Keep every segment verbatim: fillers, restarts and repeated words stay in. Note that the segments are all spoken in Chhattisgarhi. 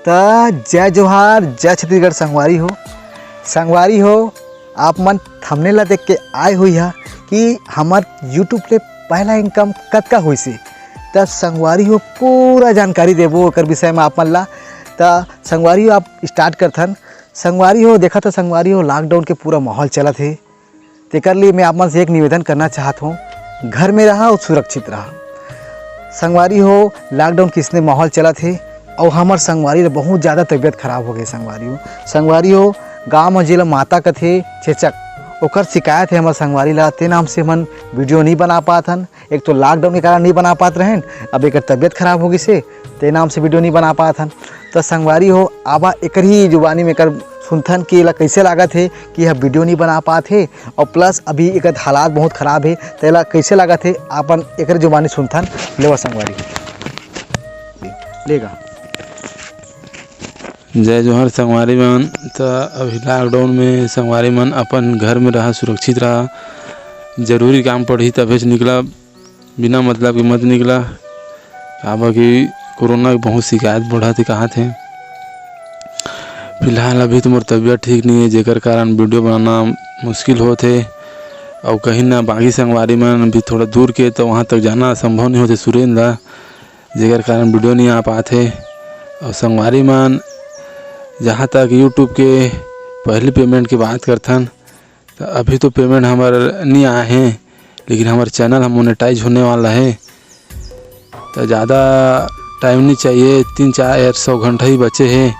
त जय जोहार, जय छत्तीसगढ़ संगवारी हो। संगवारी हो, आप मन थंबनेल ला देख के आए हुई हा कि हमर YouTube ले पहला इनकम कतका होइसे। त संगवारी हो, पूरा जानकारी देबो ओकर विषय में आप मन ला। त संगवारी हो, आप स्टार्ट करथन। संगवारी हो, देखा था संगवारी हो, लॉकडाउन के पूरा माहौल चलत हे। तेकर लिए मैं आप मन से एक निवेदन करना चाहत हूँ, घर में रहा और सुरक्षित रहा। संगवारी हो, लॉकडाउन किसने माहौल चलत हे, और हमर संगवारी ला बहुत ज़्यादा तबीयत खराब हो गई। संगवारी हो, संगवारी हो, गाँव में जेला माता कथे चेचक, ओकर शिकायत है हमर संगवारी ला, ते नाम से हमन वीडियो नहीं बना पात हन। एक तो लॉकडाउन के कारण नहीं बना पात रहन, अब एकर तबीयत खराब हो गई से, ते नाम से वीडियो नहीं बना पात हन। तो संगवारी हो, आवा एकर ही जुबानी में एकर सुनथन कि एला कैसे लागत हे कि यह वीडियो नहीं बना पात हे, और प्लस अभी एकर हालात बहुत खराब हे, तो एला कैसे लागत हे, आपन एकर जुबानी सुनथन। लेवा संगवारी हो, लेगा। जय जोहार संगवारी मन। त अभी लॉकडाउन में संगवारी मन अपन घर में रहा, सुरक्षित रहा। जरूरी काम पड़ही तभेच निकला, बिना मतलब के मत निकला, काबर कि कोरोना के बहुत शिकायत बढ़त हे, कहात हे। फिलहाल अभी तो मोर तबीयत ठीक नहीं है, जेकर कारण वीडियो बनाना मुश्किल होत हे। और कहीं ना बाकी संगवारी मन भी थोड़ा दूर के, तो वहाँ तक जाना संभव नहीं होते सुरेंद्र ला, जेकर कारण वीडियो नहीं आ पात हे। और संगवारी मन, जहाँ तक YouTube के पहली पेमेंट की बात करथन, तो अभी तो पेमेंट हमर नहीं आए हैं, लेकिन हमर चैनल हम मोनेटाइज होने वाला है। तो ज़्यादा टाइम नहीं चाहिए, तीन चार सौ घंटा ही बचे हैं।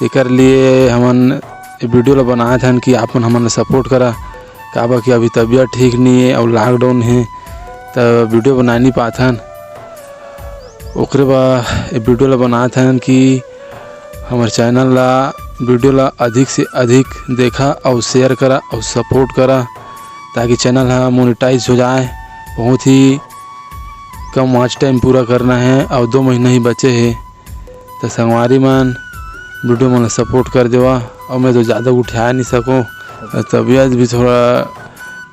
एकर लिए हमन ये वीडियो ला बनाए हन कि आप मन हमन ला सपोर्ट करा, काबर कि अभी तबीयत ठीक नहीं है और लॉकडाउन है, तो वीडियो बना नहीं पात हन। ओकरे बर ये वीडियो ला बनात हन कि हमर चैनल ला, वीडियो ला अधिक से अधिक देखा और शेयर करा और सपोर्ट करा, ताकि चैनल हा मोनेटाइज हो जाए। बहुत ही कम वॉच टाइम पूरा करना है और दो महीना ही बचे है। तो संगवारी मन, वीडियो मन ला सपोर्ट कर देवा। और मैं तो ज़्यादा उठा नहीं सको, तबीयत भी थोड़ा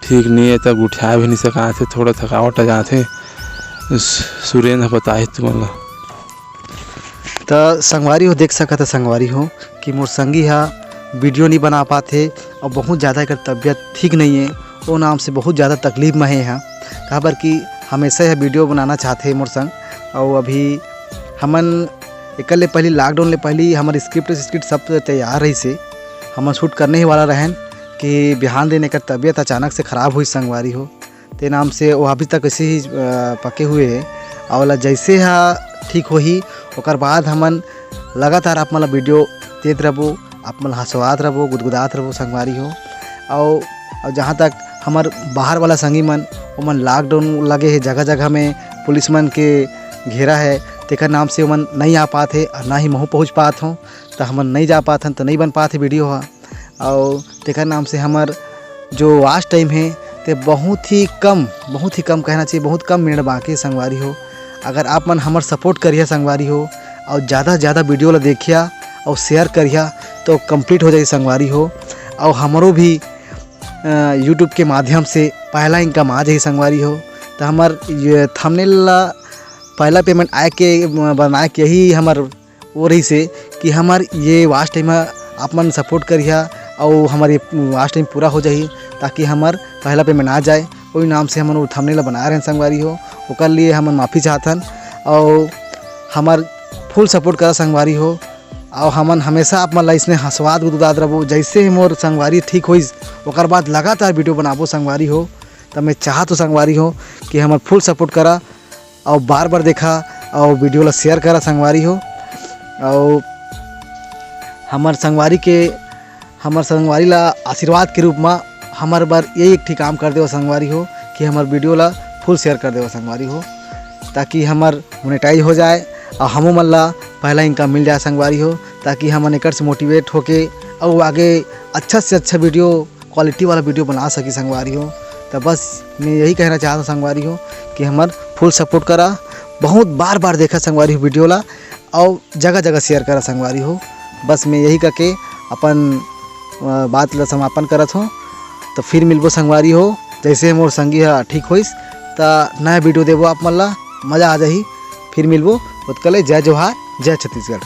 ठीक नहीं है, तब उठा भी नहीं सका थे, थोड़ा थकावट आ जाथे। सु-, सुरेंद्र बताए तुमन ला। त संगवारी हो, देख सकत ह संगवारी हो कि मोर संगी हा वीडियो नहीं बना पात हे और बहुत ज़्यादा एकर तबीयत ठीक नहीं है। ओ नाम से बहुत ज़्यादा तकलीफ में हे हा, काबर कि हमेशा यह वीडियो बनाना चाहते मोर संग। और अभी हमन एकर ले पहली, लॉकडाउन ले पहली हमर स्क्रिप्ट स्क्रिप्ट सब तैयार रहिस हे, हमन शूट करने ही वाला रहन कि बिहान दिन एकर तबीयत अचानक से खराब हुई संगवारी हो। ते नाम से वो अभी तक ऐसे ही, अ, पके हुए हे। और ओला जैसे हा ठीक होही, ओकर बाद हमन लगातार आप मन ला वीडियो देत रहबो, आप मन ला हंसवात रहबो, गुदगुदात रहबो संगवारी हो। और, और जहाँ तक हमर बाहर वाला संगी मन, ओमन लॉकडाउन लगे हे, जगह जगह में पुलिस मन के घेरा है, तेकर नाम से ओमन नहीं आ पात हे और ना ही महू पहुँच पात हों, तो हमन नहीं जा पात हन, तो नहीं बन पात हे वीडियो हा। और तेकर नाम से हमर जो वॉच टाइम हे, ते बहुत ही कम, बहुत ही कम कहना चाहिए, बहुत कम मिनट बाकी हे संगवारी हो। अगर आप मन हमर सपोर्ट करिहा संगवारी हो और ज़्यादा से ज़्यादा वीडियो ला देखिहा और शेयर करिहा, तो कंप्लीट हो जाही संगवारी हो। और हमरो भी, अ, YouTube के माध्यम से पहला इनकम आ जाही संगवारी हो। तो हमर ये थंबनेल ला पहला पेमेंट आए के, अ, बनाए के यही हमर वो रहिस हे कि हमर ये वॉच टाइम ह आप मन सपोर्ट करिहा और हमर ये वॉच टाइम पूरा हो जाही, ताकि हमर पहला पेमेंट आ जाए। वही नाम से हमन वो थंबनेल ला बनाए रहन संगवारी हो, ओकर लिए हमन माफ़ी चाहथन। और हमर फुल सपोर्ट करा संगवारी हो, और हमन हमेशा आप मन ला इसने हंसवात गुदगुदात रहबो। जैसे ही मोर संगवारी ठीक होइस, ओकर बाद लगातार वीडियो बनाबो संगवारी हो। त मैं चाहत हो संगवारी हो कि हमर फुल सपोर्ट करा और बार बार देखा और वीडियो ला शेयर करा संगवारी हो। और हमर संगवारी के, हमर संगवारी ला आशीर्वाद के रूप में हमर बर ये एक ठी काम कर देवा संगवारी हो कि हमर वीडियो ला फुल शेयर कर देवा संगवारी हो, ताकि हमर मोनेटाइज हो जाए और हमू मन ला पहला इनकम मिल जाए संगवारी हो, ताकि हमन एकर से मोटिवेट होके और आगे अच्छा से अच्छा वीडियो, क्वालिटी वाला वीडियो बना सकी संगवारी हो। तो बस मैं यही कहना चाहता हूँ संगवारी हो कि हमर फुल सपोर्ट करा, बहुत बार बार देखा संगवारी हो वीडियो ला, और जगह जगह शेयर करा संगवारी हो। बस मैं यही करके अपन, अ, बात ला समापन करत हूँ। तो फिर मिलबो संगवारी हो, जैसे मोर संगी हा ठीक होइस, त नया वीडियो देबो आप मन ला, मज़ा आ जाही। फिर मिलबो, ओतका ले जय जोहार, जय छत्तीसगढ़।